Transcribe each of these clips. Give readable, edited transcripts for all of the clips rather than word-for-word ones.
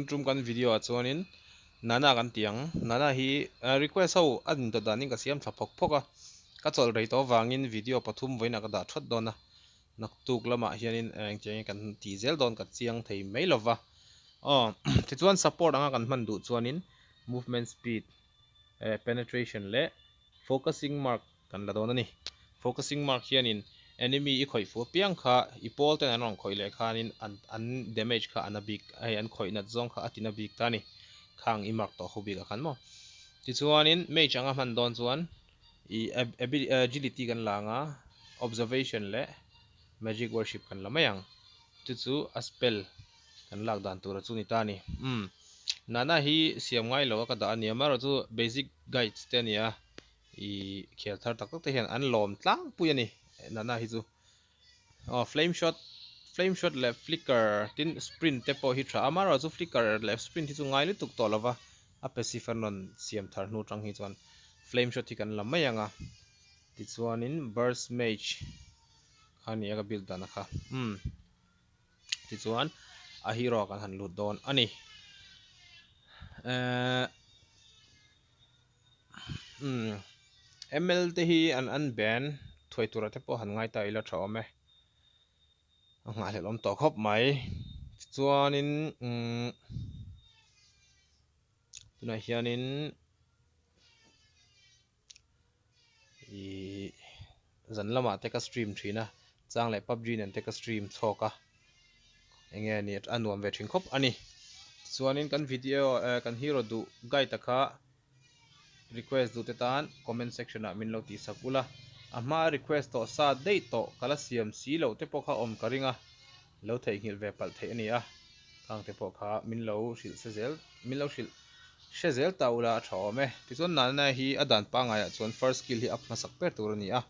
tum kan video ah chuanin Nana kan ti ang Nana hi request ho a in dawt danin ka siam thla phawk phawk a ka chawlh rei tawh avangin video pathum vawiinah ka dah thawt dawn a naktuk lamah hianin engtiangin kan ti zel dawn ka chiang thei mai lova aw tichuan support anga kan hman duh chuanin movement speed penetration leh focusing mark kan la dawn a ni. Focusing mark hianin enemy i khawih fuh apiang kha i pawl ten an rawn khawih leh khanin an an damage kha a na bik hei an khawih nat zawng kha a ti na bik ta a ni. Khang i mark tawh ho bikah khan maw. Tichuanin mage anga hman dawn chuan i agility kan la ang a, observation leh magic worship kan la mai ang. Chu chu a spell kan lak dan tura chu ni ta a ni. Umm Nana hi siam ngai lo a ka dah a ni a, amaherawhchu basic guides te a ni a. I khel thar tak tak te hian an lawm tlangpui a ni Nana hi chu. Aw flame shot flame shot leh flicker tin sprint te pawh hi tha a amaherawhchu flicker leh sprint hi chu ngai lutuk tawh lova a passive an rawn siam thar hnu tang hi chuan flame shot hi kan la mai ang a tichuanin burst mage kha a ni a ka build dan a kha umm tichuan a hero ah kan han lut dawn a ni ehh. Umm ML te hi an an ban thuai tura te pawh han ngai ta ila tha awm e a nghahhlelh awm tawh khawp mai tichuanin umm tunah hianin ihh zan lamah te ka stream thin a chang leh pubg nen te ka stream chhawk a. Enge a nih a nuam ve thin khawp a ni. Tichuanin kan video eh kan hero duh guide a kha request duh te tan comment section ah min lo tih sak ula. A hma request tawh sa daih tawh ka la siam si loh te pawh kha awm ka ring a, lo theihnghilh ve palh theih a ni a. Khang te pawh kha min lo hrilh se zel min lo hrilh hre zel ta ula a tha awm e. Tichuan Nana hi a dan pangngai ah chuan first skill hi up hmasak ber tur a ni a.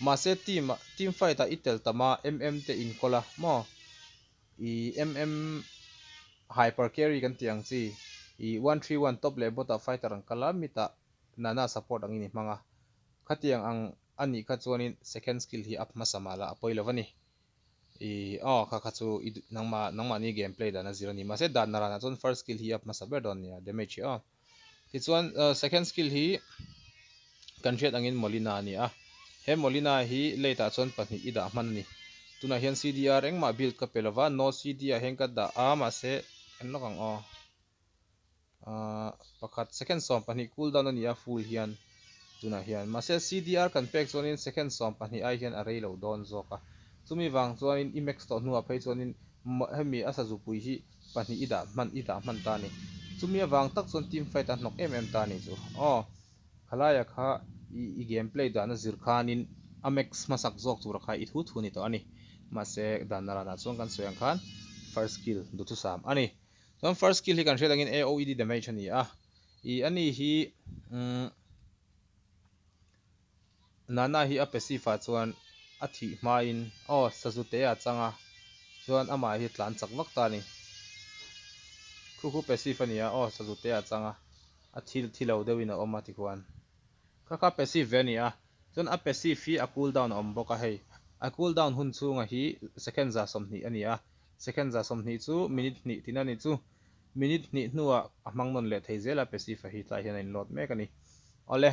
Mahse team ah team fight ah i tel tam a MM te in kawl a maw i MM hyper carry kan tih ang chi i 131 top leh bot ah fighter an kal a mid ah Nana support ang in i hmang a khatiang ang a nih kha chuan in second skill hi up hmasa mah la a pawi lo a ni i aw kha kha chu i nangmah nangmahni game play dan a zir a ni mahse dan naran ah chuan first skill hi up hmasa ber dawn a nia damage hi aw. Tichuan second skill hi kan hriat angin Molina a ni a, he Molina hi late ah chuan pahnih i dah hman a ni. Tunah hian CDR engmah build ka pe lova, no CD ah hian ka dah a mahse en lawk ang aw. Ahh pakhat second 12 cool down a ni a full hian tunah hian mahse CDR kan pek chuanin second 12 ai hian a rei lo dawn zawk a. Chumi vang chuanin i max tawh hnuah phei chuanin hemi a sazupui hi pahnih i dah hman i dah hman ta a ni. Chumi avang tak chuan team fight a hnawk em em ta a ni chu. Aw, khalaia kha i i game play dahna zir khanin a max hmasak zawk tura kha i thu thu ni tawh a ni. Mahse, dan naranah chuan kan sawi ang khan first skill duhthusam a ni. Chuan first skill hi kan hriat angin AOED damage a ni a. I ani hi umm Nana hi a passive ah chuan a thih hmain aw sazu te a chang a, chuan amah hi tlan chak vak ta a ni. Khu khu passive a ni a, aw sazu te a chang a, a thil thi lo deuhin a awm a tikhuan. Kha kha passive ve a ni a, chuan a passive hi a cool down a awm bawk a hei. A cool down hun chhunga hi second 120 a ni a, second 120 chu minute hnih tihna a ni chu. Minute hnih hnuah a hmang nawn leh thei zel a passive a hi tlai hian a inload mek a ni. Awle.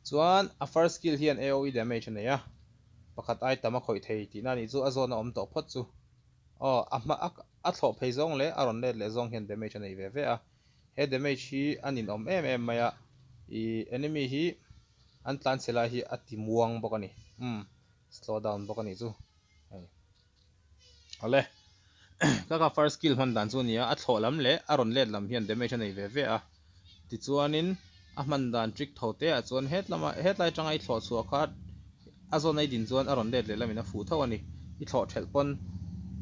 Chuan a first skill hian AOE damage a nei a, pakhat ai tam a khawih thei tihna a nih chu a zawn a awm tawh phawt chu. Aw, a hma a a thlawh phei zawng leh a rawn let leh zawng hian damage a nei ve ve a. He damage hi a ninawm em em mai a, i enemy hi an tlan chhe lai hi a ti muang bawk a ni. Umm, slow down bawk a nih chu. Hei. Awle. Ka ka first skill hman dan chu a ni a, a thlawh lam leh a rawn let lam hian damage a nei ve ve a. Tichuanin a hman dan trick tho te ah chuan het lama hetlai atanga i thlawh chhuah kha a zawn a i din chuan a rawn let leh lamin a fuh tho a ni. I thlawh thelh pawn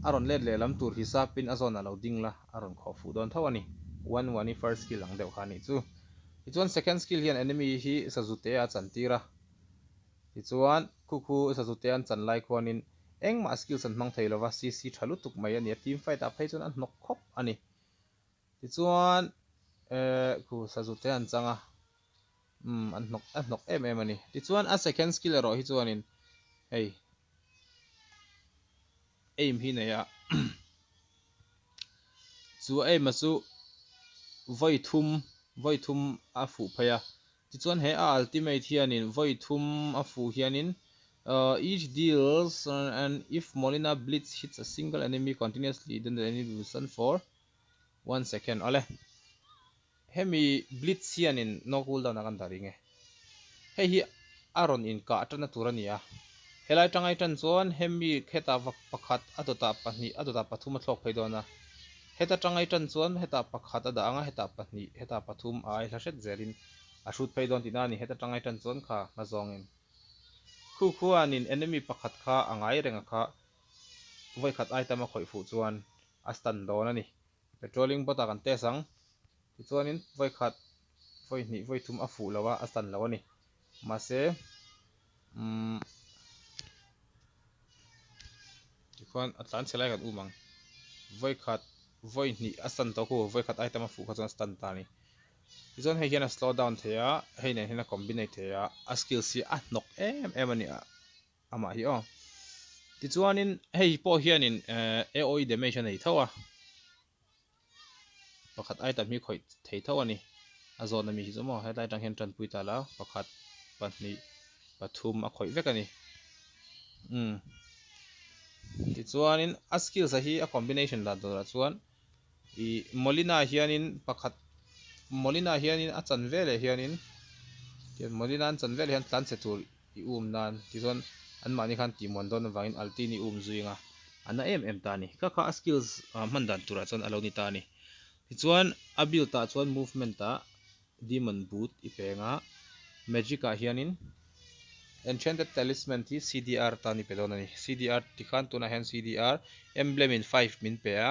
a rawn let leh lam tur hisapin a zawn ah lo ding la a rawn khawh fuh dawn tho a ni. One one i first skill ang deuh kha a nih chu. Tichuan second skill hian enemy hi sazu te a chantir a. Tichuan khu khu sazu te an chan lai khuanin engmah skills an hmang thei lova CC tha lutuk mai a ni a, team fight ah phei chuan a hnawk khawp a ni. Tichuan eh khu sazu te an chang a, umm an hnawk a hnawk em em a ni. Tichuan a second skill erawh hi chuanin hei aim hi nei a, chu aim a chu. vawi thum vawi thum a fuh phei a, tichuan he a ultimate hianin vawi thum a fuh hianin each deals and if Molina blitz hits a single enemy continuously then the enemy will stun for 1 second. Awle, hemi blitz hianin no cooldown a kan dah ring e. Hei hi a rawn inkah atana tur a ni a, helai tangai tan chuan hemi hetah pakhat, a dawtah pahnih, a dawtah pathum a thlawk phei dawn a. Heta tangai tan chuan hetah pakhat a dah anga, hetah pahnih, hetah pathum, a ai hla hret zelin a hrut phei dawn tihna a ni. Heta tangai tan chuan kha hma zawngin khu khuanin enemy pakhat kha a ngai renga kha vawi khat item a khawih fuh chuan a stun dawn a ni. Patrolling bot ah kan test ang. Tichuanin vawi khat, vawi hnih, vawi thum a fuh lo a, a stun lo a ni. Mahse tikhuan a tlan chhe lai kan um ang. Vawi khat, vawi hnih a stun tawh khu. Vawi khat item a fuh kha chuan a stun ta a ni. Tichuan hei hian a slow down thei a, hei nen hian a combine thei a, a skills hi a hnawk em em a ni amah hi aw. Tichuanin hei pawh hianin AoE damage a nei tho a, pakhat item hi khawih thei tho a ni. A zawn ami hi chu maw hetlai atang hian tanpui ta la, pakhat, pahnih, pathum a khawih vek a ni. Tichuanin a skills a hi a combination dan turah chuan i Molina hianin pakhat, Molina hianin a chan veleh hianin, Molina an chan veleh hian tlan chhe tur i um nan, tichuan an mahni khan tihmuan dawn avangin ulti ni um zui anga, a na em em ta a ni. Kha kha a skills hman dan turah chuan a lo ni ta a ni. Tichuan a build ah chuan movement ah Demon Boot i peng a, magic ah hianin Enchanted Talisman hi CDR tan i pe dawn a ni. CDR tikhan tunah hian CDR emblem in 5 min pe a,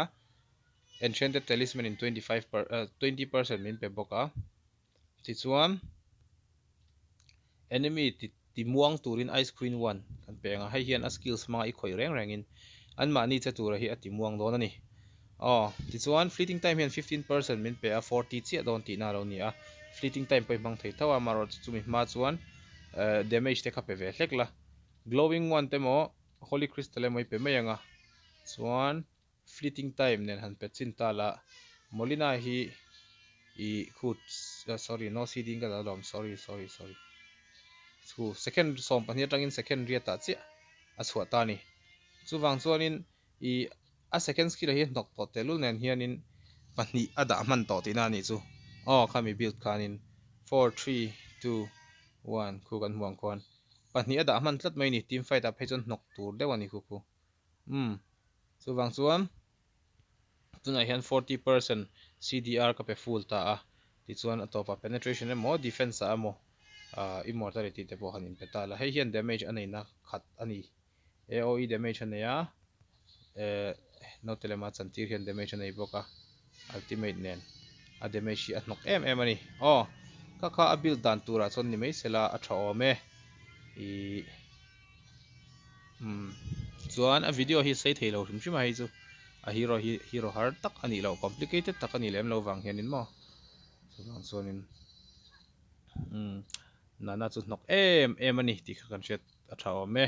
Enchanted Talisman in 25 per 20% min pe bawk a. Tichuan enemy ti timuang turin Ice Queen 1 kan peng a, hei hian a skills hmanga i khawih reng rengin an mahni che tura hi a timuang dawn a ni. Aw, tichuan fleeting time hian 15% min pe a, 40 chiah dawn tihna a lo ni a. Fleeting time pawh i hmang thei tho a, amaherawhchu chumi hma chuan damage te kha pe ve hlek la. Glowing Wand te maw Holy Crystal emaw i pe mai anga, chuan fleeting time nen han pe chin ta la. Molina hi i khu, sorry, no CD in ka dah alawm, sorry, sorry, sorry. Chu second 12 atangin second riat ah chiah a chhuah ta a ni. Chuvang chuanin i a second skill hi hnawk tawh tehlul nen hianin pahnih a dah hman tawh tihna a nih chu. Aw, khami build khanin 4 3 2 1 khu kan hmu ang khuan pahnih a dah hman tlat mai ni. Team fight ah phei chuan hnawk tur deuh a ni khu khu. Chuvang chuan tunah hian 40% CDR ka pe full ta a. Tichuan a tawpah penetration emaw defense ah emaw immortality te pawh han in pe ta la. Hei hian damage a neihna khat a ni. AoE damage a nei a, note lema chantir hian damage a nei bawk a, ultimate nen a damage hi a hnawk em em a ni. Aw, kha kha a build dan turah chuan ni mai sela a tha awm e. I chuan a video hi sei thei lo hrim hrim a. Hei chu a hero hi hero har tak a nih loh, complicated tak a nih lem lo vang hianin maw. Chuvang chuanin Nana chu hnawk em em a ni tih kha kan hriat a tha awm e.